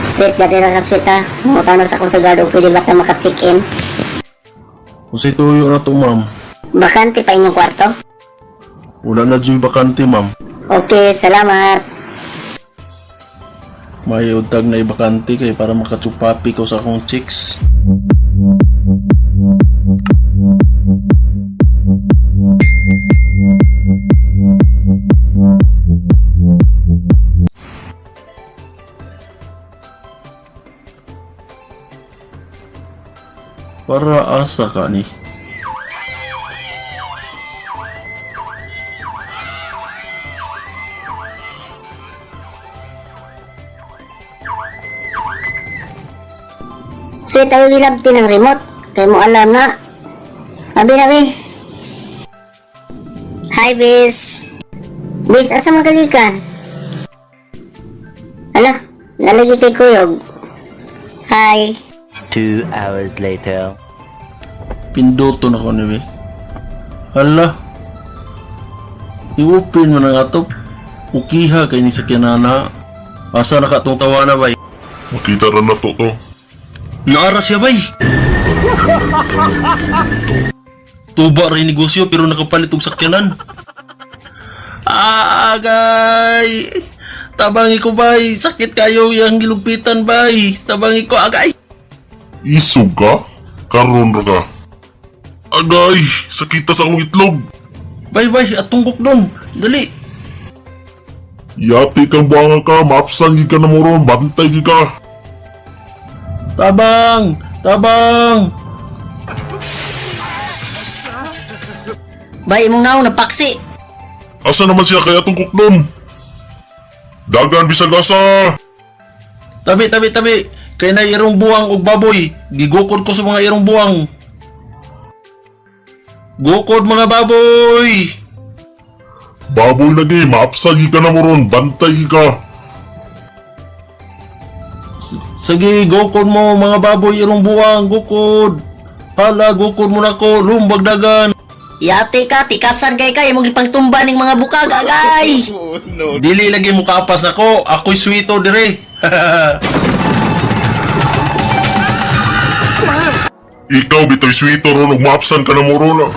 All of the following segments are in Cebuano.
Sweet, dali ra ka, sweet ha. Mangutana sa akong sa guard og pwede ba ta maka-check-in. Unsay tuyo na to, ma'am? Bakante pa inyong kwarto? Wala na dyan bakante, ma'am. Okay, salamat. May utag na ibakante kay para makatsupapi ko sa akong chicks. Para asa ka ni? Sweet, ayaw gilabti ng remote. Kay mo alam na. Abi na, be. Hi, bis. Bis, asa man kagikan? Ala, nalagi kay kuyog. Hi. 2 hours later. Pinduto na ko ni be. Hala. I-open mo na nga to. Ukiha kay ni sa kinana. Asa na ka tong tawa na bay? Makita ra na to to. Naara siya bay. Tuba rin negosyo pero nakapalit og sakyanan. Agay! Tabangi ko bay, sakit kayo yang gilugpitan bay. Tabangi ko agay. Isog ka? Karon ra ka. Agay! Sakita sa akong itlog! Bay bay, atong bukdon. Dali. Yati kang buanga ka, maapsan gid ka na mo ron, bantay gid ka. Tabang! Tabang! Bay, imong naong napaksi. Asa naman siya kaya atong kukdon? Dagan bisag asa! Tabi, tabi, tabi. Kay na irong buwang og baboy. Gigukod ko sa mga irong buwang. Gukod mga baboy! Baboy lagi, maapsan gid ka na mo ron, bantay gid ka. Sige, gukod mo mga baboy irong buwang, gukod. Hala, gukod mo na ko, lumbag dagan. Yate ka, tikasan kay ka, imong gipangtumba ning mga bukag, agay! Dili lagi mo kaapas nako, ako'y suwito dire. Ikaw bitoy swito ron ug maapsan ka na mo ron. Ah.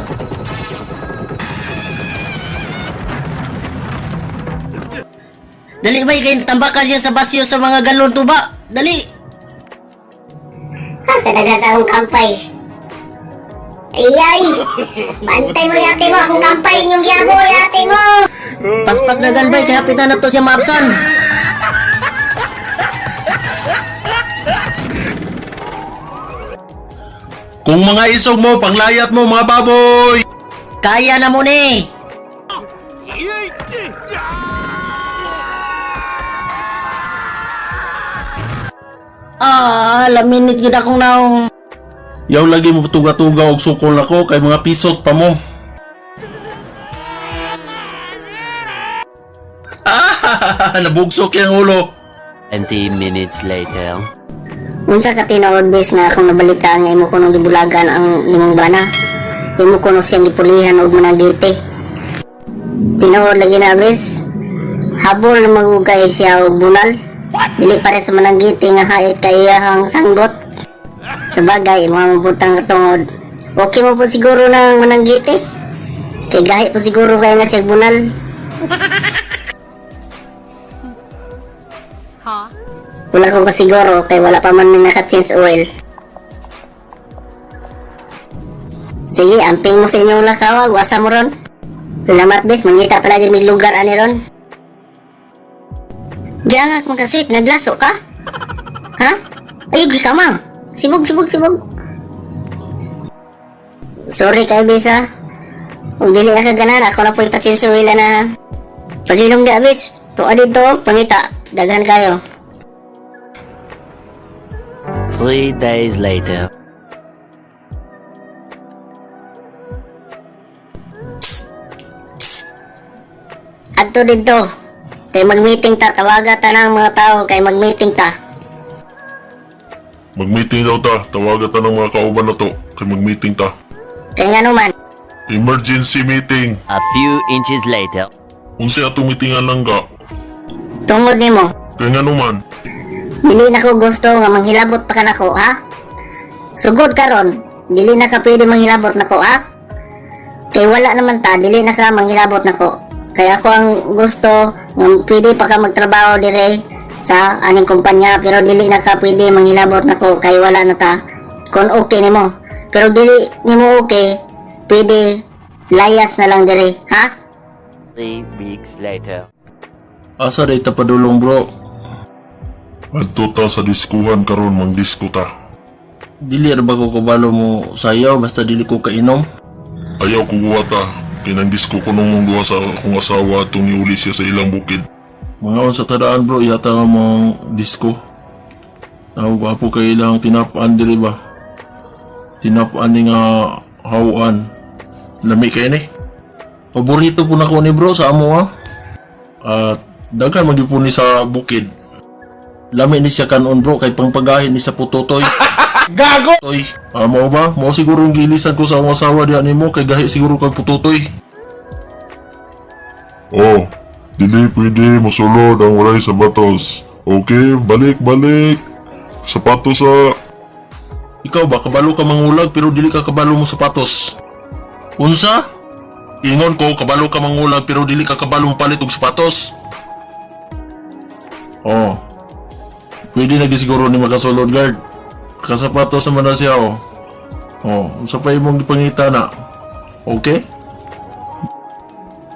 Dali bay, kay tambaka siya sa basyo sa mga galon tuba. Dali! Kadagan sa akong kampay. Ayay! Bantay mo yate mo akong kampay inyong yabo yate mo! Paspas na gan bay, kay hapitan na to siya maabsan. Kung mga isog mo, panglayat mo mga baboy. Kaya na mo ni! Ah, laminit gid akong naong. Yaw lagi mo tuga-tuga og sukol nako kay mga pisot pa mo. Ah, nabugsok yang ulo. 20 minutes later. Unsa ka tinuod bes nga akong nabalita nga imo kunong gibulagan ang imong bana. Imo kuno siyang gipulihan og managite. Tinuod lagi na bes. Habol na magugay siya og bunal. Dili pare sa mananggiti nga hait kay iyahang sanggot. Sa bagay, imo ang mabutang katungod. Okay mo po siguro ng mananggiti. Kay gahi po siguro kay nga siya bunal. Wala ko kasiguro kay wala pa man may naka-change oil. Sige, amping mo sa inyong lakawag, wasa mo ron. Salamat bes, mangita pala din may lugar ani ron. Diyan nga sweet, naglaso ka? Ha? Ay, ka ma. Sibog, sibog, sibog. Sorry kayo, bes ha. Kung dili na ka ganan, ako na po ipatsinso na ha. Pagilong di, bes. Tuwa dito, pangita. Daghan kayo. 3 days later. Adto dito. Kay mag-meeting ta, tawaga ta ng mga tao kay mag-meeting ta. Mag-meeting daw ta, tawagan ta ng mga kauban na to, kay mag-meeting ta. Kay nga naman, Emergency meeting. A few inches later. Unsay atong meetingan lang ga? tungod nimo. Kay nga naman, Dili na ko gusto nga manghilabot pa ka nako, ha? Sugod karon, dili na ka pwede manghilabot nako, ha? Kay wala naman ta, dili na ka manghilabot nako. Kaya ako ang gusto nga pwede pa ka magtrabaho dire sa aning kumpanya pero dili na ka pwede manghilabot nako kay wala na ta. Kung okay nimo. Pero dili nimo okay, pwede layas na lang dire, ha? 3 weeks later. Asa day ta padulong, bro? Adto ta sa diskuhan karon, mangdisko ta. Dili ra ba ko kabalo mo sayaw basta dili ko kainom? Ayaw ko guwata, kay nang disko ko nung mong duha sa akong asawa atong niuli siya sa ilang bukid. Mga unsa tadaan, bro, yata nga mong disco. Naw gwapo kay ilang tinap-an diri ba? Tinap-an ni nga hawan. Lami kay ni. Paborito po nako ni, bro, sa amo ah. At daghan man gyud po ni sa bukid. Lami ni siya kanon, bro, kay pangpagahin ni sa putotoy. Gago! Toy. Ah, mao ba? Mao siguro ang gilisan ko sa akong asawa diha nimo kay gahi siguro kag putotoy. Oh, dili pwede mosulod ang walay sapatos. Okay, balik balik. Sapatos sa. Ikaw ba, kabalo ka mangulag pero dili ka kabalo mo sapatos? Unsa? Ingon ko, kabalo ka mangulag pero dili ka kabalo mo palit og sapatos. Oh. Pwede na gyud siguro ni makasulod, guard. Kasapatos naman na siya, oh. Oh, unsa pa imong gipangita na? Okay?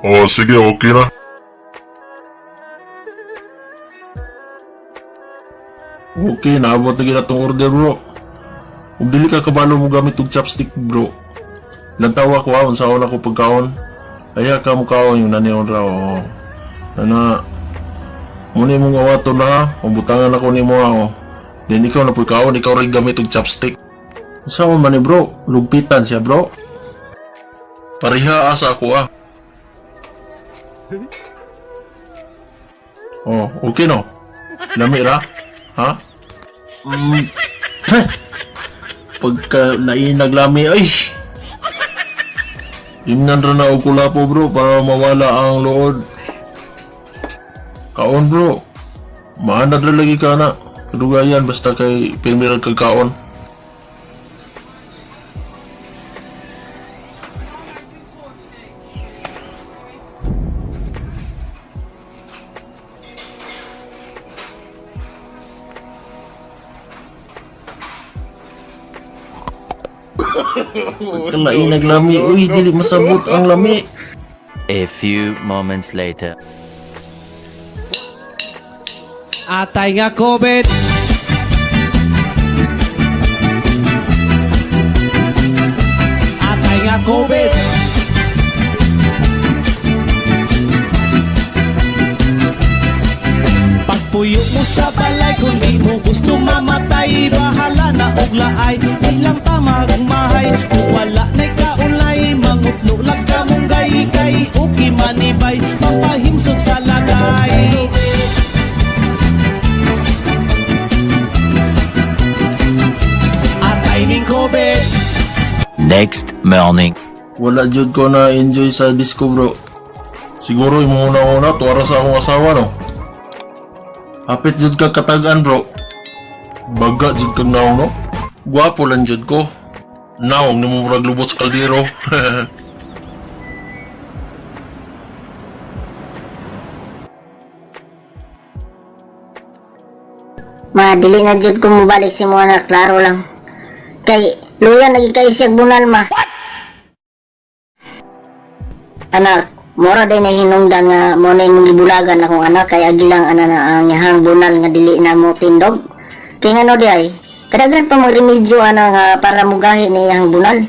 Oh, sige, okay na. Okay, naabot na gyud atong order, bro. Ug dili ka kabalo mo gamit og chopstick, bro. Lantawa ko ha, unsaon ako pagkaon. Aya ka mo kaon yung nanion ra, oh. Ana, muna imong awaton na ha, o butangan ako nimo ha, oh. Then ikaw na po'y kaon, ikaw rin gamit og chopstick. Unsa man ni, bro? Lugpitan siya, bro. Pareha asa ako ah. Oh, okay no? Lami ra? Ha? Heh. Pagka lainag lami, ay! Imnan ra na og kulapo, bro, para mawala ang lood. Kaon, bro. Maanad ra lagi ka na. Kadugayan basta kay pirmiral kag kaon. Pagka lainag lami, uy, dili masabot ang lami. A few moments later. Atay nga COVID. Atay nga COVID. Pagpuyo mo sa balay kung di mo gusto mamatay, bahala na og laay, ilang tamag mahay. Kung wala na'y kaulay, mangutlo lang ka munggay, kay okay manibay, papahimsog sa lagay. Atay ning COVID. Next morning. Wala jud ko na enjoy sa disco, bro. Siguro imong una-una tuara sa akong asawa, no. Hapit jud ka katagaan, bro. Baga jud kag naong, no. Gwapo lang jud ko. Naong nimo murag lubot sa kaldero. Ma, dili na jud ko mobalik si mo anak, klaro lang. Kay luya lagi kay siyag bunal, ma. Anak, mora day na hinungdan nga mo na imong gibulagan akong anak kay agilang ana na ang iyahang bunal nga dili na mo tindog. Kay ngano di ay, kadaghan pa mga remedyo ana nga para mugahi ni iyang bunal.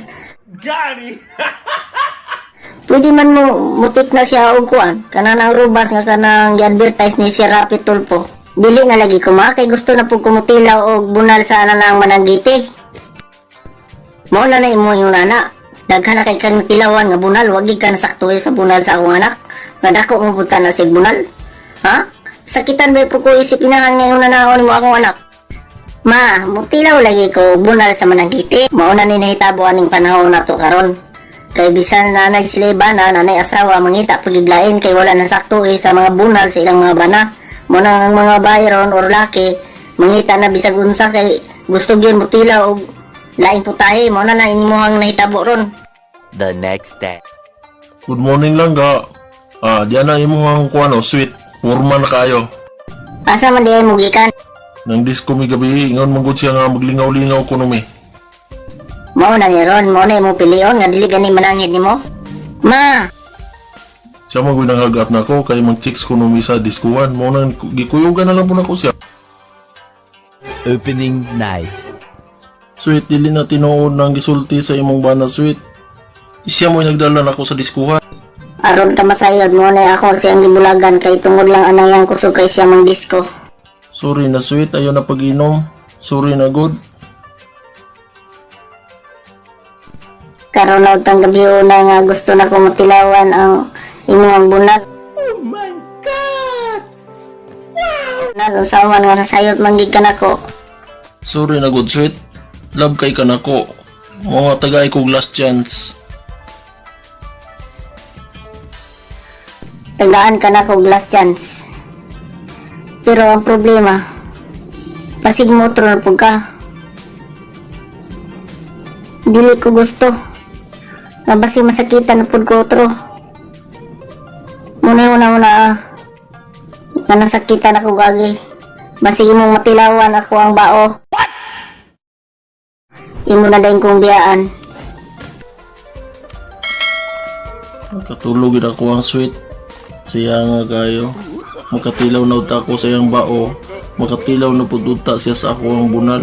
Pwede man mo mutik na siya og kuan kanang ang rubas nga kanang gi-advertise ni si Rapi Tulfo. Dili na lagi ko, ma, kay gusto na pud kumutilaw og bunal sa ana ang mananggiti. Mao na na imo yung nana. Daghan na kay kang tilawan nga bunal, wag gid ka nasaktuhi sa bunal sa akong anak. Nga dako mo punta na sig bunal. Ha? Sakitan ba po ko isip inahan ngayon na naon mo akong anak? Ma, mutilaw lagi ko bunal sa mananggiti. Mao na ni nahitabo aning panahon nato karon. Kay bisan nanay sila bana, nanay asawa, mangita pagiglain kay wala na sakto eh, sa mga bunal sa ilang mga bana. Muna ang mga bayron or laki, Mangita na bisag unsa kay gusto gyud mutilaw og laing putahe mao na na imuhang nahitabo ron. The next day. Good morning lang ga. Ah, diyan na imuhang kuano, sweet. Porma na kayo. Asa man diay mo gikan? Nang disco mi gabi, ingon man gud siya nga maglingaw-lingaw kuno mi. Mao na ni ron, mao na imong pilion nga dili gani manangit nimo. Ma, Siya man gud nanghagat nako kay mag chicks kuno mi sa diskuhan. Mao nang gikuyugan na lang po nako siya. Opening night. Sweet, dili na tinuod nang gisulti sa imong bana, sweet. Siya mo'y nagdala nako sa diskuhan. Aron ka masayod mo na ako siyang gibulagan kay tungod lang anayang kusog kay siya mang disco. Sorry na sweet, ayaw na pag-inom. Sorry na good. Karon na utang gabi una nga gusto na ko matilawan ang imong bunal. Oh my God! Wow! Nalo sa man nga nasayod manggig ka nako. Sorry na good sweet. Love kay ka nako. Mga tagay kog last chance. Tagaan ka nako og last chance. Pero ang problema, pasig motro na pud ka. Dili ko gusto. Nga basig masakitan na pud ko otro. Muna una una ah. Nga nasakitan ako gagi. Basig imong matilawan ako ang bao. Imo na dayon kong biyaan. Katulog gid ako ang sweet. Siya nga kayo. Makatilaw na uta ko sa iyang bao. Makatilaw na pud uta siya sa ako ang bunal.